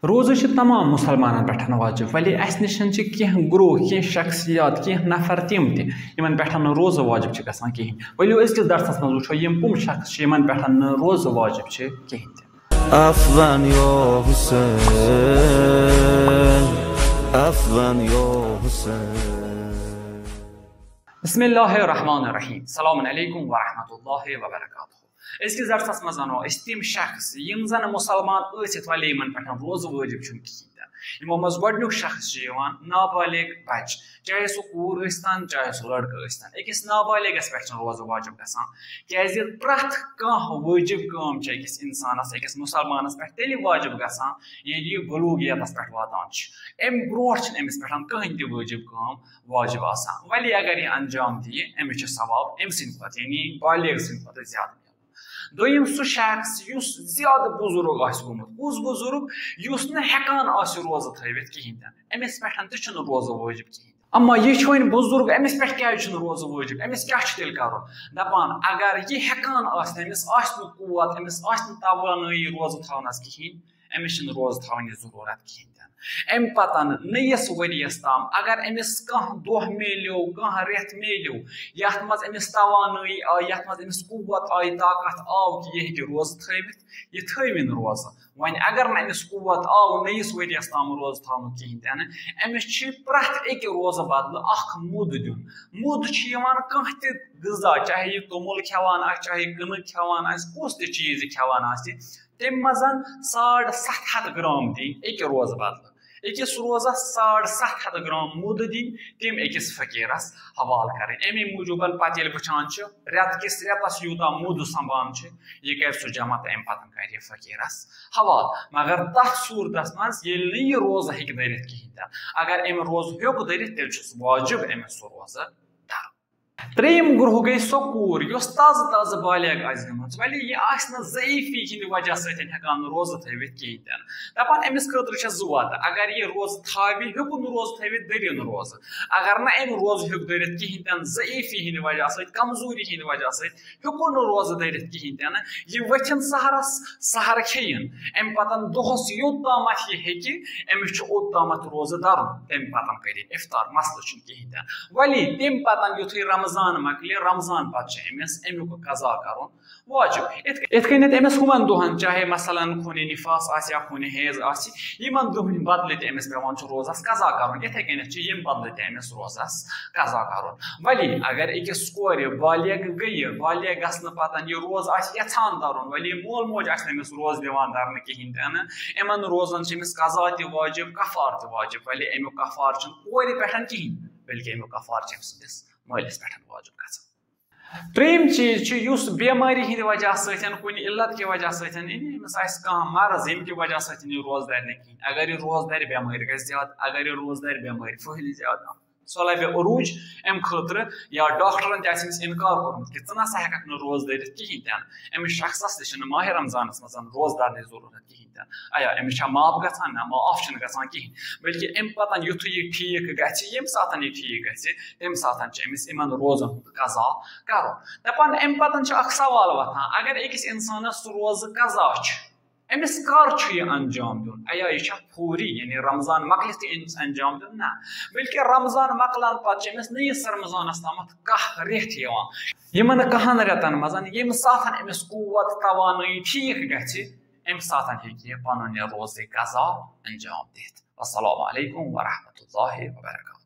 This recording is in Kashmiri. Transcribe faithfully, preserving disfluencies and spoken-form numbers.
روزٕ چھِ تمام مُسلمانن پٮ۪ٹھ واجب، ولی اسہِ نِش چھِ کینٛہہ گروہ، کینٛہہ شخصیات، کینٛہہ نفر تِم تہِ، یِمن پٮ۪ٹھ نہٕ روزٕ واجب چھِ گژھان کِہیٖنۍ۔ ؤلِو، أزکِس درسس منٛز وٕچھو، یِم کُم شخص چھِ، یِمن پٮ۪ٹھ نہٕ روزٕ واجب چھِ کِہیٖنۍ تہِ۔ Affan yo Hussein, affan yo Hussein. بسم اللہ الرحمن الرحیم۔ السلام علیکم ورحمۃ اللہ وبرکاتہ۔ أزکِس درسس منٛز ونو أسۍ تِم شخص، یِم زن مُسلمان ٲسِتھ ولی یِمن پٮ۪ٹھ روزٕ وٲجِب چھُنہٕ کِہیٖنۍ تہِ نہٕ۔ یِمو منٛز گۄڈٕنیُک شخص چھُ یِوان نابالغ بچہٕ، چاہے سُہ کوٗر ٲسۍ تن، چاہے سُہ لڑکہٕ ٲسۍ تن، أکِس نابالغس پٮ۪ٹھ چھُنہٕ روزٕ واجب گژھان، کیازِ پرٛٮ۪تھ کانٛہہ وٲجِب کٲم چھِ أکِس انسانس، أکِس مُسلمانس پٮ۪ٹھ تیٚلہِ واجب گژھان، ییٚلہِ یہِ بلوغیتس پٮ۪ٹھ واتان چھُ۔ امہِ برونٛٹھ چھِنہٕ أمِس پٮ۪ٹھ کٕہٕنۍ تہِ وٲجِب کٲم واجب آسان، ولی اگر یہِ انجام دِیہِ، أمِس چھُ ثواب أمۍ سٕنٛدِ کھۄتہٕ، یعنی بالغ سٕنٛدِ کھۄتہٕ زیادٕ مِلان۔ دوٚیِم سُہ شخص یُس زیادٕ بُزرگ آسہِ گوٚمُت، کُس بُزرگ؟ یُس نہٕ ہٮ۪کان آسہِ روزٕ تھٲوِتھ کِہیٖنۍ تہِ نہٕ، أمِس پٮ۪ٹھ تہِ چھُنہٕ روزٕ وٲجِب کِہیٖنۍ۔ اما یہِ چھُ وۄنۍ بُزرگ، أمِس پٮ۪ٹھ کیازِ چھُنہٕ روزٕ وٲجِب؟ أمِس کیٛاہ چھُ تیٚلہِ کرُن؟ دپان، اگر یہِ ہٮ۪کان آسہِ نہٕ، أمِس آسہِ نہٕ قوت، أمِس آسہِ نہٕ توانٲیی روزٕ تھاونس کِہیٖنۍ، أمِس چھِنہٕ روزٕ تھاونٕچ ضروٗرت کِہیٖنۍ تہِ نہٕ۔ اَمہِ پتہٕ نٔیِس ؤریَس تام اگر أمِس کانٛہہ دۄہ میلیو، کانٛہہ رٮ۪تھ میلیو، یَتھ منٛز أمِس توانٲیی آیہِ، یَتھ منٛز أمِس قوت آیہِ، طاقت آو کہِ یہِ ہیٚکہِ روزٕ تھٲوِتھ، یہِ تھٲوِن روزٕ۔ وۄنۍ اگر نہٕ أمِس قوت آو نٔیِس ؤریَس تام روزٕ تھاونُک کِہیٖنۍ تہِ نہٕ، أمِس چھِ پرٛٮ۪تھ أکہِ روزٕ بدلہٕ اکھ مُد دیُن۔ مُد چھُ یِوان کانٛہہ تہِ غذا، چاہے یہِ توٚمُل کھٮ۪وان آسہِ، چاہے کٕنٕک کھٮ۪وان آسہِ، کُس تہِ چیٖز یہِ کھٮ۪وان آسہِ، تَمہِ منٛز ساڑ ستھ ہتھ گرام دِنۍ أکہِ روزٕ بدلہٕ۔ أکِس روزس ساڑ ستھ ہتھ گرام مُد دِنۍ تَمہِ أکِس فقیٖرس حوالہٕ کرٕنۍ۔ اَمی موٗجوٗبن پتہٕ ییٚلہِ وٕچھان چھِ، رٮ۪تہٕ کِس رٮ۪تس یوٗتاہ مُد سنبھان چھُ، یہِ کرِ سُہ جمع تہٕ اَمہِ پتہٕ کرِ یہِ فقیٖرس حوالہٕ۔ مگر تتھ صوٗرتس منٛز ییٚلہِ نہٕ یہِ روزٕ ہیٚکہِ دٔرِتھ کِہیٖنۍ تہِ نہٕ، اگر أمۍ روزٕ ہیوٚک دٔرِتھ، تیٚلہِ چھُس واجب أمِس سُہ روزٕ درُن۔ ترٛیٚیِم گروہ گٔے سۄ کوٗر، یۄس تازٕ تازٕ بالغ آسہِ گٔمٕژ، ولی یہِ آسہِ نہٕ ضعیفی ہِنٛدِ وجہ سۭتۍ ہٮ۪کان نہٕ روزٕ تھٲوِتھ کِہیٖنۍ تہِ نہٕ۔ دپان، أمِس خٲطرٕ چھےٚ زٕ وَتہٕ، اگر یہِ روزٕ تھاوِ، ہیوٚکُن روزٕ تھٲوِتھ، دٔرِن روزٕ۔ اگر نہٕ أمۍ روزٕ ہیوٚک دٔرِتھ کِہیٖنۍ تہِ نہٕ، ضعیفی ہِنٛدِ وجہ سۭتۍ، کمزوری ہِنٛدِ وجہ سۭتۍ ہیوٚکُن نہٕ روزٕ دٔرِتھ کِہیٖنۍ تہِ نہٕ، یہِ ؤتھِن سحرس، سحر کھیٚیِن، اَمہِ پتہٕ دۄہس یوٚت تامتھ یہِ ہیٚکہِ، أمِس چھُ اوٚت تامتھ روزٕ درُن، تَمہِ پتہٕ کٔرِن افطار، مسلہٕ چھُنہٕ کِہیٖنۍ تہِ نہٕ۔ ولی تَمہِ پتہٕ یُتھُے رمضان مۄکلہِ، رمضان پتہٕ چھُ أمِس اَمیُک قضا کرُن واجب۔ یِتھ، یِتھ کٔنٮ۪تھ أمِس ہُمن دۄہن، چاہے مثلاً خوٗنِ نفاس آسہِ یا خوٗنِ حیض آسہِ، یِمن دۄہن بدلہٕ تہِ أمِس پٮ۪وان چھُ روزس قضا کرُن، یِتھے کٔنٮ۪تھ چھِ یِم بدلہٕ تہِ أمِس روزس قضا کرُن۔ ولی اگر أکِس کورِ بالغ گٔیہِ، بالغ گژھنہٕ پتہٕ یہِ روزٕ آسہِ یژھان درُن، ولی مول موج آسہِ نہٕ أمِس روزٕ دِوان درنہٕ کِہیٖنۍ تہِ نہٕ، یِمن روزن چھِ أمِس قضا تہِ واجب، کفار تہِ واجب، ولی اَمیُک کفار چھُنہٕ کورِ پٮ۪ٹھ کِہیٖنۍ، بلکہِ اَمیُک کفار چھُ أمۍ سٕنٛدِس مٲلِس پٮ۪ٹھ واجب گژھان۔ ترٛیٚیِم چیٖز چھُ، یُس بٮ۪مٲرِ ہِنٛدِ وجہ سۭتۍ، کُنہِ علت کہِ وجہ سۭتۍ، یعنی أمِس آسہِ کانٛہہ مرض، ییٚمہِ کہِ وجہ سۭتۍ یہِ روزٕ دَرِ نہٕ کِہیٖنۍ۔ اگر یہِ روزٕ دَرِ، بٮ۪مٲرۍ گژھِ زیادٕ، اگر یہِ روزٕ دَرِ، بٮ۪مٲرۍ پھٔہلہِ زیادٕ۔ سۄ لَبہِ عروٗج اَمہِ خٲطرٕ، یا ڈاکٹرن تہِ آسہِ أمِس اِنکار کوٚرمُت کہِ ژٕ نہ سا ہٮ۪ککھ نہٕ روزٕ دٔرِتھ کِہیٖنۍ تہِ نہٕ۔ أمِس شخصس تہِ چھِنہٕ ماہِ رمضانس منٛز روزٕ دَرنٕچ ضروٗرت کِہیٖنۍ تہِ نہٕ۔ آیا أمِس چھا معاف گژھان؟ نہ، معاف چھُنہٕ گژھان کِہیٖنۍ۔ بلکہِ اَمہِ پتہٕ یُتھُے یہِ ٹھیٖک گژھِ، ییٚمہِ ساتہٕ یہِ ٹھیٖک گژھِ، تَمہِ ساتہٕ چھُ أمِس یِمن روزن ہُنٛد قضا کرُن۔ دَپان، اَمہِ پتہٕ چھُ اکھ سوال وۄتھان، اگر أکِس اِنسانس سُہ روزٕ قضا چھُ، أمِس کر چھُ یہِ انجام دیُن؟ آیا یہِ چھا فوری، یعنی رمضان مۄکلِتھ تہِ أمِس انجام دیُن؟ نہ، بلکہِ رمضان مۄکلان پتہٕ چھِ أمِس نٔیِس رمضانس تامتھ کاہ رٮ۪تھ یِوان۔ یِمن کاہن رٮ۪تن منٛز ییٚمہِ ساتہٕ أمِس قوت توانٲیی ٹھیٖک گژھِ، اَمہِ ساتہٕ ہیٚکہِ یہِ پنُن یہِ روزٕ قضا انجام دِتھ۔ السلام علیکم ورحمۃ اللہ وبرکاتہ۔